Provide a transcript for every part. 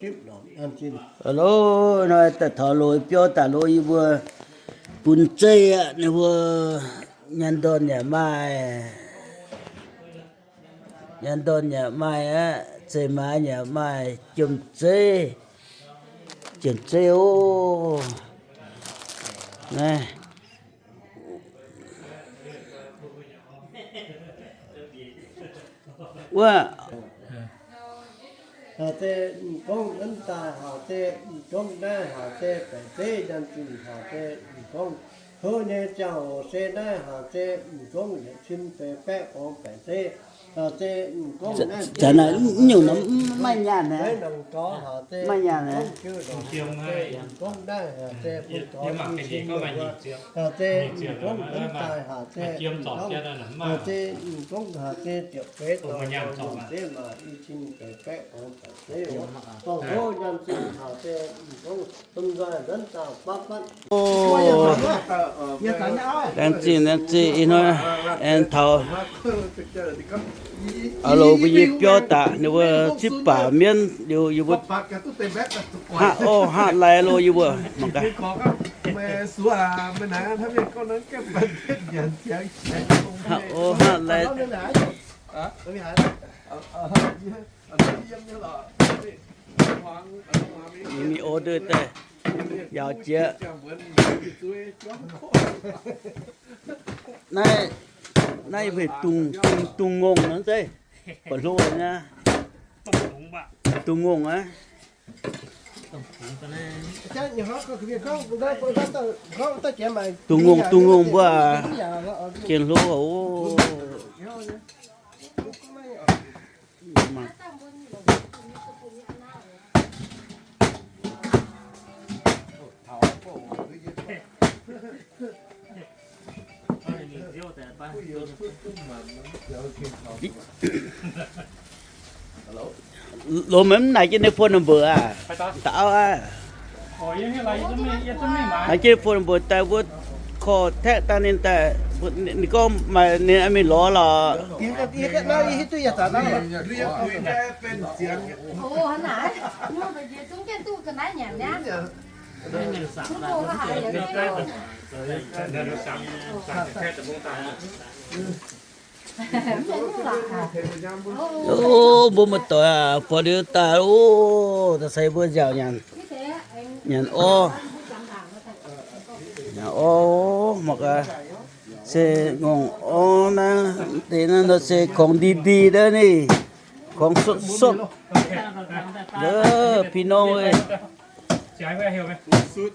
Hello, hnoi daaih taux loz biauv daaih loz yie mbuo bun zeiv aqv. Ninh mbuo nyanc ndorn yaac maaih, nyanc ndorn yaac maaih aqv, zeiv maaz yaac maaih, jiem zeiv, jiem zeiv oc. Naaiv. Wuov. Haaix zeiz m'gongv nzuonx daaih, haaix zeiz m'gongv naaiv, haaix zeiz baeqc zeiv nyanc zinh, haaix zeiz m'gongv hlo nyei ziangh hoc se naaiv, haaix zeiz m'gongv yietc cin deix baeqv gorngv baeqc zeiv. Haaix zeiz m'gongv naaiv, nyungc nor maiv nyaanh aqv. Maiv nyaanh aqv. Laengz zingh, laengz zingh, ih hnoi aengx taux auv-loz mbuo nyei biauv daaih, ninh mbuo zipv baac mienv liuz, yie mbuo hngaqv orv hngaqv lai lo, yie mbuo mangc gaax. Hngaqv orv hngaqv lai. Mingh order daaih, yaauc jiex. Naaiv, naaiv yie mbuo dungz, dungz, dungz ngongh nor zeiv, ba'hlo nyei. Dungz ngongh aqv. Dungz ngongh, dungz ngongh mbuo, gengh hlo oc. Loz maiv naaic jienv ninh phone number aqv. Da'auv aqv. Naaic jienv phone number daaih mbuo contact daaih ninh daaih, ninh gorngv maaih ninh mingh lorz lorqc. Ov, mbuo muoz-doic aac, buatc liuz daaih, ov, da'seix mbuo nziaauc nyanc, nyanc orv, nyanc orv, mangc gaax, se ngongh orv naaiv, deix naaiv nor se kongx ndi ndi daaih ni, kongx sotv sotv. Pin norm,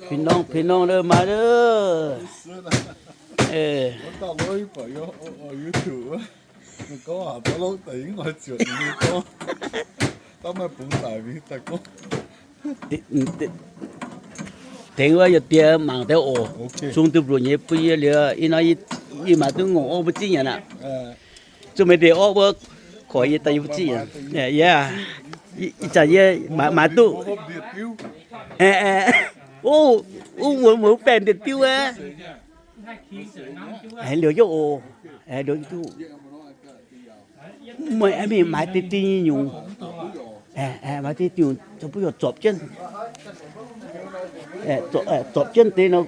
pin norm, pin norm, maaiz. Tengx wuov yietc diex mangc deix oc. Zungv duqv mbuoqc nyei bun yie liuz, ih hnoi yie maaiz duqv ngongh orv mbuo zingh nyanc aqv. Zuqc meih ndeic orv mbuo korc yie daaih yie mbuo zingh nyanc. Yie, ih zanc yie maaiz duqv. Wuov, wuov, wuov baengh ndiev diuv aqv. Liuz yaac oc. Liuz duqv. Meih mingh maaiz deix ding nyei nyungc. Maaiz deix nyungc, zorpc jienv. Zorpc jienv deix nor.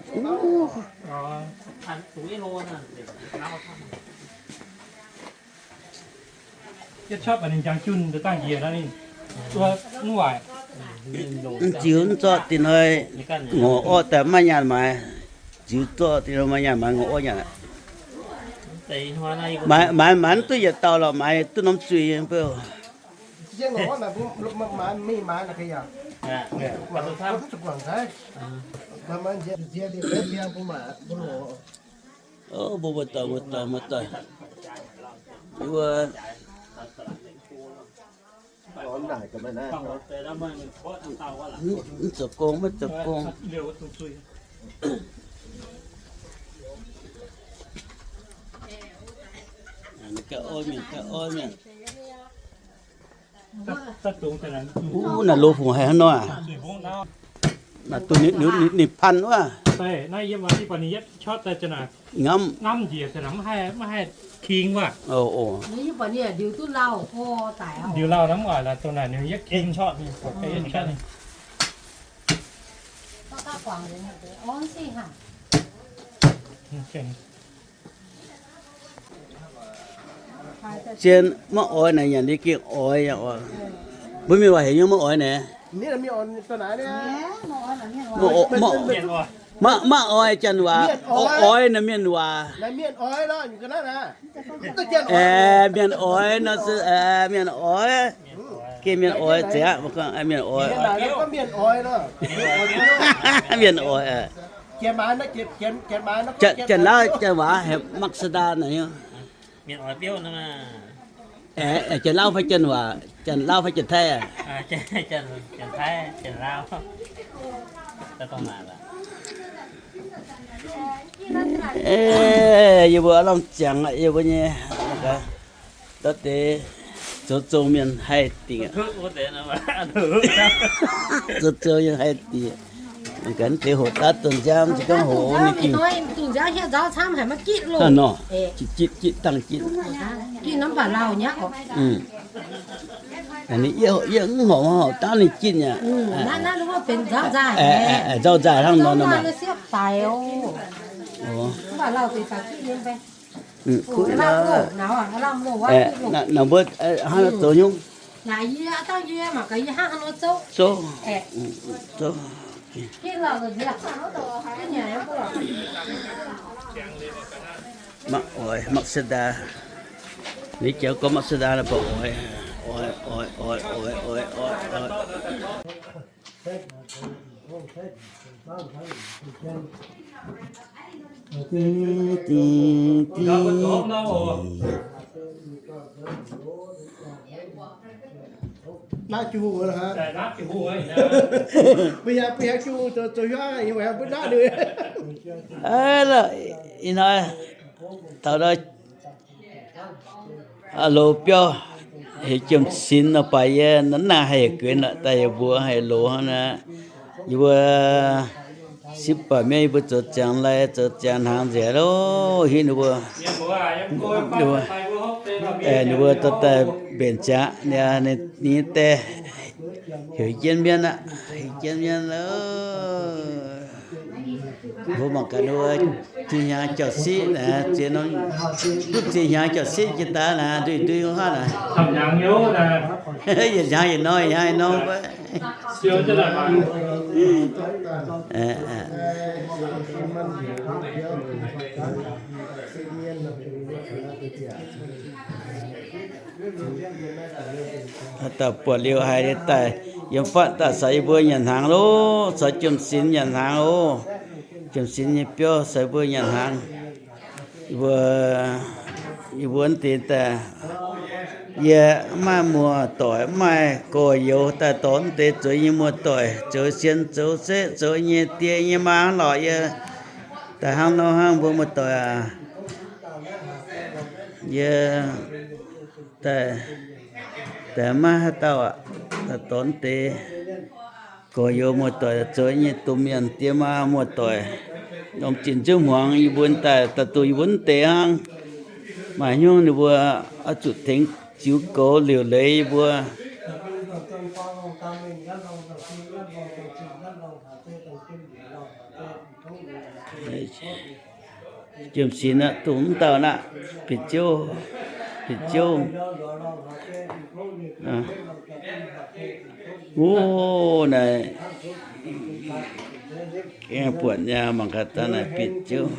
Mv ziux mv zorqv dinh hnoi ngorc orv daaih maiv nyaanh maaiz. Ziux zorqv dinh hnoi maiv nyaanh maaiz ngorc orv nyaanh. Maaiz, maaiz mv duqv yietc dauh lorqc, maaiz duqv norm zuiz mbuo. Mbuo muoz-doic, muoz-doic, muoz-doic. Mv zoux gong, maiv zoux gong. Ga'orv mienh, ga'orv mienh. Wuov naaic loz fungc haiz hnangv nor aac. Ninh pan wuov. Ngamv. Zien maiv oix naaic nyanc ninh gengh oix yaac oix. Mbuo mienh waac heuc nyei maiv oix naaic. Maiv oix janx waac, oix naaic mienh waac. Aeqv, mienh oix nor se aeqv, mienh oix. Gengh mienh oix zeiz aqv, mienh oix. Mienh oix. Janx-laauv janx waac heuc Mazda naaic. Janx-Lauv fai Janx-Waac, Janx-Lauv fai Janx-Taiv? Yie mbuo lamh ziangx yie mbuo nyei, ndau deix zoux zong mienh haih dingc aqv. Zoux zong mienh haih dingc. Ga'naaiv deix hoqc daav dunh nziaamv, za'gengh hoqc ninh gengh. Nor, jitv jitv dangh jitv. Yie mv horpc, horpc daav ninh jitv nyei. Nzauh nzaaih hnangv nor. Kuv, naaic mbuo hnangv zoux nyungc. Zoux, zoux. Maiv oix Mazda. Ninh jangx gorngv Mazda naaiv baac oix, oix, oix, oix, oix, oix, oix. Naaiv Jiu-Hungh, mbuo hiuv Jiu-Hungh zoux hiuv, mbuo naaiv ninh. Ih hnoi taux nor, loz biauv heuc Jiem Sinx nor, baac yie naaiv haih heuc gux lorqc, daaih yie mbuo haih loz hnangv naaiv. Yie mbuo sipv baac mienh yie mbuo zoux ziangx lai, zoux ziangx hnaangx nzengc loh, hiuv ninh mbuo, ninh mbuo dorh daaih mbenc ziangx, ninh nyei die heuc jienv mienv aqv, heuc jienv mienv loh. Mbuo mangc gaax ninh mbuo zinh hnyangx jauv-siqv naaic, zinh norm, duqv zinh hnyangx jauv-siqv jiex daaih naaic, ndui ndui haav naaic. Yietc hnyangx yietc norm, yietc hnyangx yietc norm. Haaix dauh buatc liuz haiz daaih yiem fatv daaih caux yie mbuo nyanc hnaangx loh, caux Jiem Sinx nyanc hnaangx oc. Jiem Sinx nyei biauv caux yie mbuo nyanc hnaangx. Yie mbuo, yie mbuo naaiv deix daaih, yie mv maaih muoz-doic, mv maaih gorx-youz, daaih dorh naaiv deix zoux nyei muoz-doic, zoux sien zoux seqv, zoux nyei die nyei maa lorqc. Yie daaih hnangv nor hnangv mbuo muoz-doic aac, yie daaih, daaih maiv haaix dauh aqv. Daaih dorh naaiv deix gorx-youz muoz-doic zoux nyei domh mienh, die maa muoz-doic, longc zinh nzunc hmuangx yie mbuo daaih, daaih duqv yie mbuo naaiv deix hnangv. Maaih hnyouv ninh mbuo oix zuqc tengx ziux goux liuc leiz yie mbuo. Jiem Sinx aqv, dongh mv dauh naqv, bieqc ziouv, bieqc ziouv. Wuov naaic, buatc nyei, mangc gaax daaih naaic bieqc ziouv.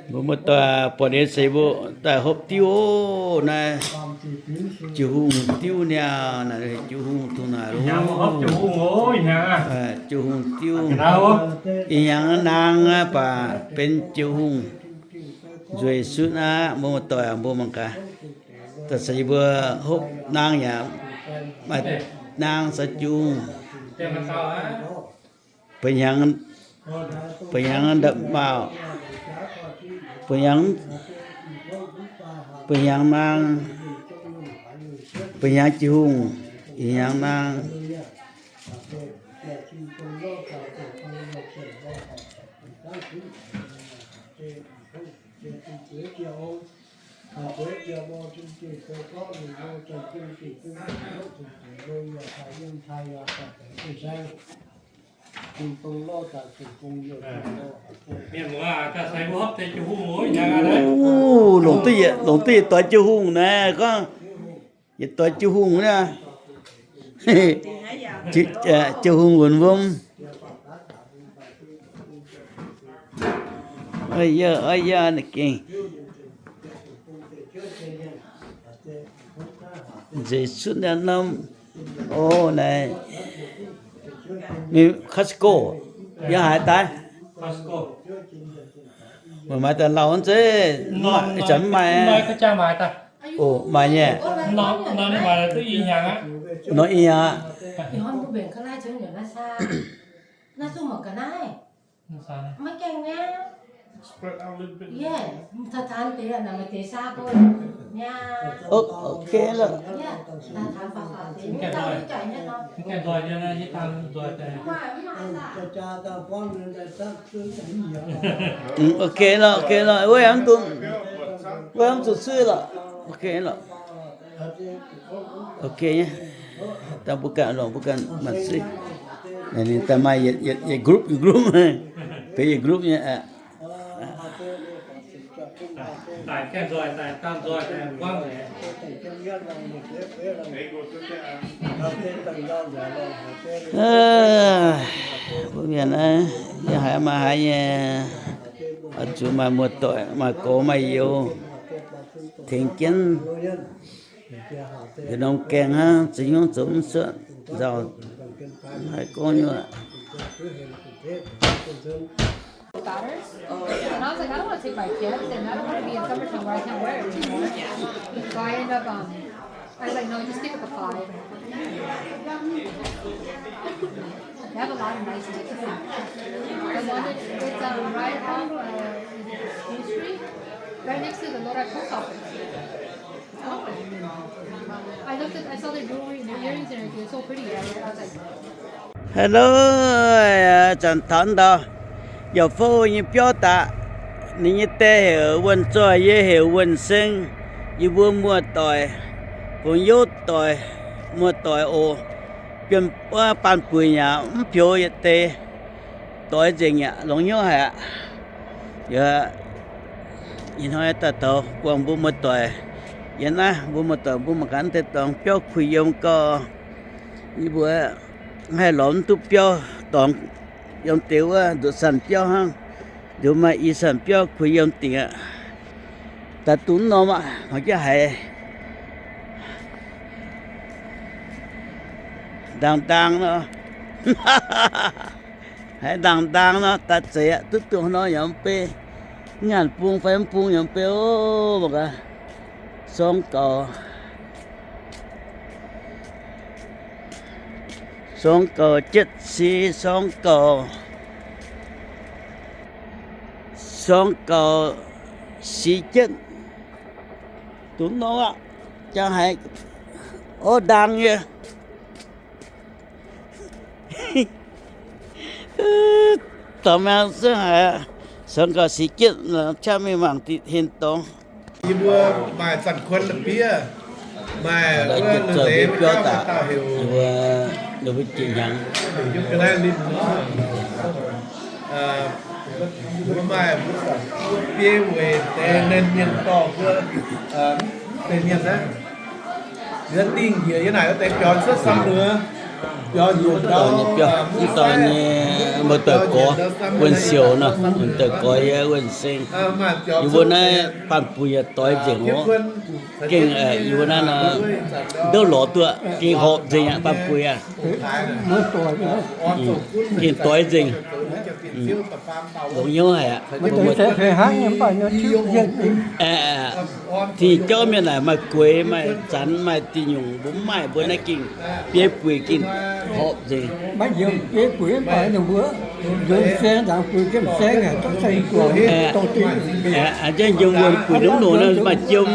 Mbuo muoz-doic buatc ninh se mbuo daaih hopv diuv oc. Naaiv Jiu-Hungh diuv niaa, naaiv Jiu-Hungh dongh naaic loh. Jiu-Hungh diuv. Ih hnyangx naang aqv baac benx Jiu-Hungh nzueic sutv aqv. Mbuo muoz-doic, mbuo mangc gaax. Daaih se yie mbuo hopv naang yaac maaih naang caux Jiu-Hungh. Ba'hnyangx, ba'hnyangx ndapv-maauh, Buo hnyangx, buo hnyangx naang, buo hnyangx Jiu Hungh, ih hnyangx naang. Mienh muoz, daaih sai mbuo hopv deix Jiu Hungh oc, ih hnyangx aqv. Longc duqv yietc, longc duqv yietc doix Jiu Hungh naaiv, gorngv yietc doix Jiu Hungh naaiv. Jiu Hungh wuonx wuom. Oix yie, oix yie, gengh nzeix cuotv naaiv norm, o, naaiv, Costco, yie haiz daaih. Meih maaih daaih lauh zeiz, ih zanc mv maaih. O, maaih nyei. Nor ih hnyangx aqv. O, ok lorqc. Ok lorqc, ok lorqc. Wuov mv zuqc, wuov mv zuqc suiv lorqc. Ok lorqc. Ok nyei. Dangh mbuo ganh longc mbuo ganh maanc suiv. Ninh daaih maaih yietc, yietc, yietc group, yietc group, benx yietc group nyei. Mbuo mienh naaiv, yie haiz maaih haaix nyei, oix zuqc maaih muoz-doic, maaih gorx maaih youz tengx jienv. Yietc norm gaengh hnangv, ziex nyungc zoux mv cuotv, nzauh haiz gorngv nyei. Daughters. And I was like, I don't want to take my kids, and I don't want to be in summertime where I can't wear it anymore. So I end up, um, I was like, no, just stick with the five. They have a lot of nice mixes. The one that, it's, um, right off, uh, is it School Street? Right next to the Lorac post office. I looked at, I saw their jewelry and their earrings and everything. It's so pretty. I was like, hello, zanc taux ndau, Yauc Fouv nyei biauv daaih. Ninh nyei die heuc Wuonh Zoih, yie heuc Wuonh Seng. Yie mbuo muoz-doic, fungx youv doic, muoz-doic oc. Bienh, baanh buic yaac mv pioux yietc deix. Doix nzengc yaac longx hnyouv haic aqv. Yaac, ih hnoi daaih taux buangh mbuo muoz-doic. Yie naaiv mbuo muoz-doic mbuo mangc gaax deix dorngx biauv kuh yiem gau. Yie mbuo haih lorz mv duqv biauv dorngx yiem deix wuov nduqc sanh biauv hnangv. Nduqc maaih i sanh biauv kuh yiem dingc aqv. Daaih dungx norm aqv, mangc jienv haiz ndaang-ndaang nor. Haiz ndaang-ndaang nor, daaih zeiz aqv, duqv dungx nor yaac mv bei. Nyaanh bung fai mv bung yaac mv bei oc. Mangc gaax, sorng gaux, sorng gaux jietv ci, sorng gaux, sorng gaux si jienv. Dungx norm aqv, jangx haiz orv ndaang nyei. Dorh mangc se haiz, sorng gaux si jienv, qaqv mingh mangc diqc hinh dorngx. Yie mbuo maaih zanc kuon la'biev, maaih wuov biauv daaih, yie mbuo, yie mbuo jiex hnyangx. Mbuo maaih biei weic deix nernh mienh dorh mbuo, deix mienh naaiv, yie dingh njiec yie naaic wuov deix biaux cuotv samv muoz, biaux njiec ndau, mv dauh nyei muoz-doic gorx, Wuonh Siouc nor, muoz-doic gorx yie Wuonh Seng. Yie mbuo naaiv baanh buic yaac doix nzengc oc. Gengh yie mbuo naaiv nor, ndouv lorz duqv, gengh horpc nzengc aqv, baanh buic aqv. Gengh doix nzengc. Longx hnyouv haic aqv. Tin jauv mienh naaic maaih gueix, maaih zanx, maaih diuh nyungc, mbuo mv maaih, mbuo naaiv gengh biei buic gengh horpc nzengc. Aa, njang njang wuonh buic nongv nongc naaiv maaih jiem.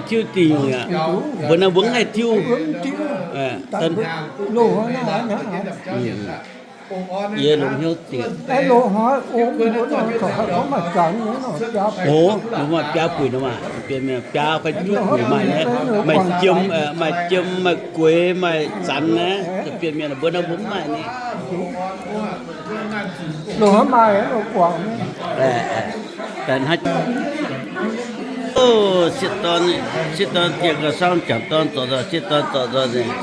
Tiuv diuh nyungc aqv. Mbuo naaiv mbuo mv haih tiuv. Yie longx hnyouv diex. Oc, maaih biaa buic nor maah, biaa fai juqv buic maaih nyei, maaih jiem, maaih jiem, maaih gueix, maaih zanx naaiv, bienx mienh mbuo naaiv mbuo mv maaih nyei. Sieqv dorn, sieqv dorn dieh gauh samv jangc dorn zorc nzoih, sieqv dorn zorc nzoih nzengc.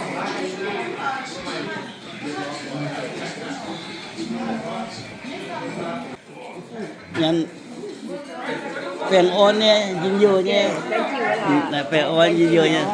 Baengh orn nyei, njien-youh nyei. Baengh orn njien-youh nyei.